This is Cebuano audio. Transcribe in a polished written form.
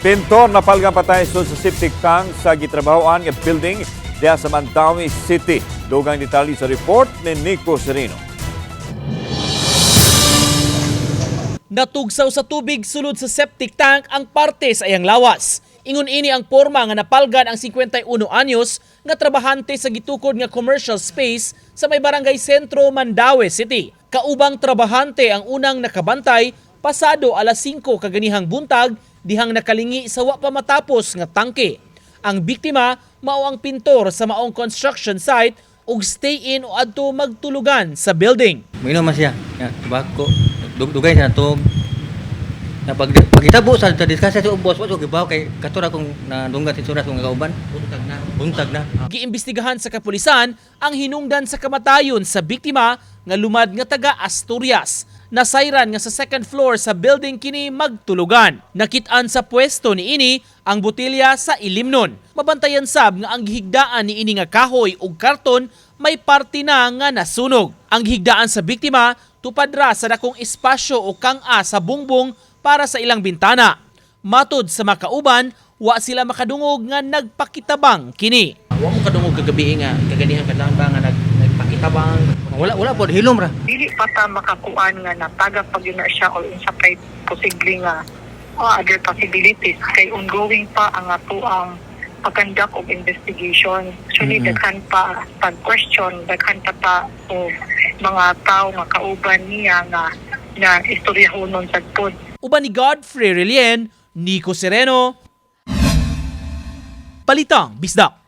Pintor napalgang patay sud sa septic tank sa gitrabahoan nga building diha sa Mandaue City. Dugang detalye sa report ni Nico Sereno. Natugsaw sa tubig sulod sa septic tank ang parte sa iyang lawas. Ingon ini ang porma nga napalgan ang 51 anyos nga trabahante sa gitukod nga commercial space sa may Barangay Sentro, Mandaue City. Kaubang trabahante ang unang nakabantay pasado alas 5 kaganihang buntag dihang nakalingi sa wa pa matapos nga tangke. Ang biktima mao ang pintor sa maong construction site ug stay in o adto magtulugan sa building. Mainom man siya. Ya, tabako. Dugay siya natug. Na pag pagitabo sa discuss sa boss, wa gibaw kay katura kong nadunggan sa insurance kong kauban. Buntag na. Buntag na. Giimbestigahan sa kapulisan ang hinungdan sa kamatayon sa biktima nga lumad nga taga Asturias. Nasayran nga sa second floor sa building kini magtulugan. Nakit-an sa pwesto ni ini ang botelya sa ilimnon. Mabantayan sab nga ang gihigdaan ni ini nga kahoy ug karton may parte na nga nasunog. Ang gihigdaan sa biktima tupad ra sa dakong espasyo o kang-a sa bungbong para sa ilang bintana. Matod sa makauban, wa sila makadungog nga nagpakitabang kini. Wa mo kadungog kagabi nga kaganihan kadlawon ba nga nagpakitabang? Wala wala pod, hilom ra. Dili pa ta makakuan nga napaga pag yun na siya or unsa pay posible nga other possibilities kay ongoing pa ang ato ang pag-conduct of investigation. Actually, daghan pa pag question, daghan pa ta og mga tao nga kauban niya nga na istoryahonon sad pod. Uban ni Godfrey Relien, Nico Sereno, Balitang Bisdak.